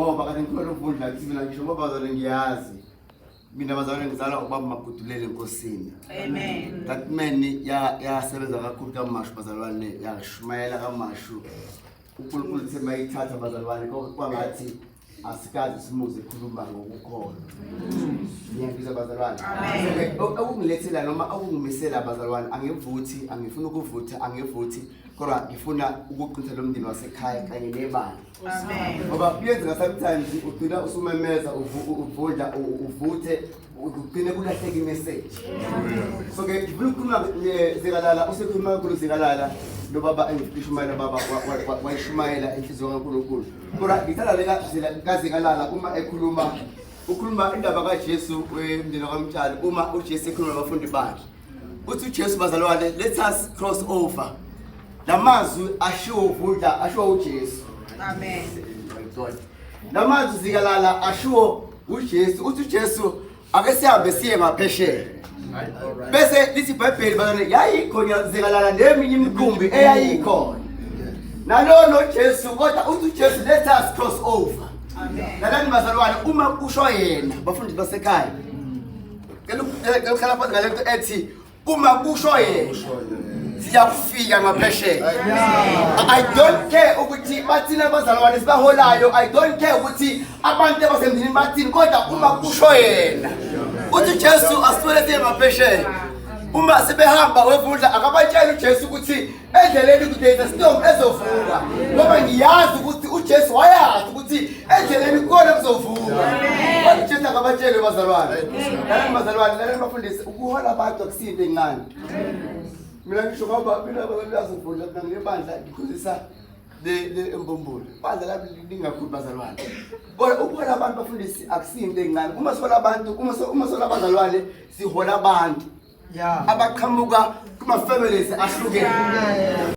ngoba kade ngikhuluma novundla ngithi mina ngisho ngoba bazalwane ngiyazi mina bazalwane ngizalwa ubaba Magudulele enkosini. Amen. That man yasebenza kakhulu kaMashu bazalwane, yashumayela kaMashu. uNkulunkulu uthe mayithatha bazalwane kwangathi asikaze simuze ekhuluma ngokukholwa. Ngiyangizwa bazalwane. Okungilethela noma okungimisela bazalwane angivuthi, angifuni ukuvutha, angivuthi kodwa ngifuna ukuqinisa lo mndeni wasekhaya kanye nebandla. Amen. Ngoba kuyenzeka sometimes ugcina usumemeza uvundla uvuthe ugcine kulahleka imessage. So ke ngifuna ukukhuluma Zikalala usekhuluma kakhulu Zikalala lo baba engifishumayela baba wayishumayela inhliziyo kaNkulunkulu. Kodwa ngithanda leka kaZikalala uma ekhuluma ukhuluma indaba kaJesu wemndeni kaMtshali uma uJesu ekhuluma nabafundi bakhe. Uthi uJesu bazalwane let us cross over. Lamazwi ashiwo uvundla ashiwo uJesu. Amen. My God. Lamazwi Zikalala ashiwo uJesu. Uthi uJesu ake sihambe siye ngaphesheya. Bese lithi iBhayibheli bazalwane yayikhona Zikalala neminye imikhumbi eyayikhona. Nalo noJesu kodwa uthi uJesu let us cross over. Amen. Lalani bazalwane uma kusho yena bafundisi basekhaya. Cela ukukhala phansi ngalento ethi uma kusho yena siyakufika ngaphesheya. I don't care ukuthi bathini abazalwane sibaholayo, I don't care ukuthi abantu abasemndinini bathini kodwa uma kusho yena. Uthi Jesu asiwele siye ngaphesheya. Uma sebehamba wevundla akabatshela uJesu ukuthi endleleni ukuthi there is a storm ezovuka ngoba ngiyazi ukuthi uJesu wayazi ukuthi endleleni kona kuzovuka. Kodwa uJesu akabatshele bazalwane. Lalani bazalwane, lalani bafundisi ukuhola abantu akusinto encane. Mina ngisho ngoba mina bazalwane mina nginebandla ngikhulisa le embumbulu. Bandla lami lingakhulu bazalwane. Kodwa ukuhola abantu bafundisi akusinto encane. Uma sihola abantu, uma sihola abazalwane sihola abantu. Abaqhamuka kuma families ahlukene.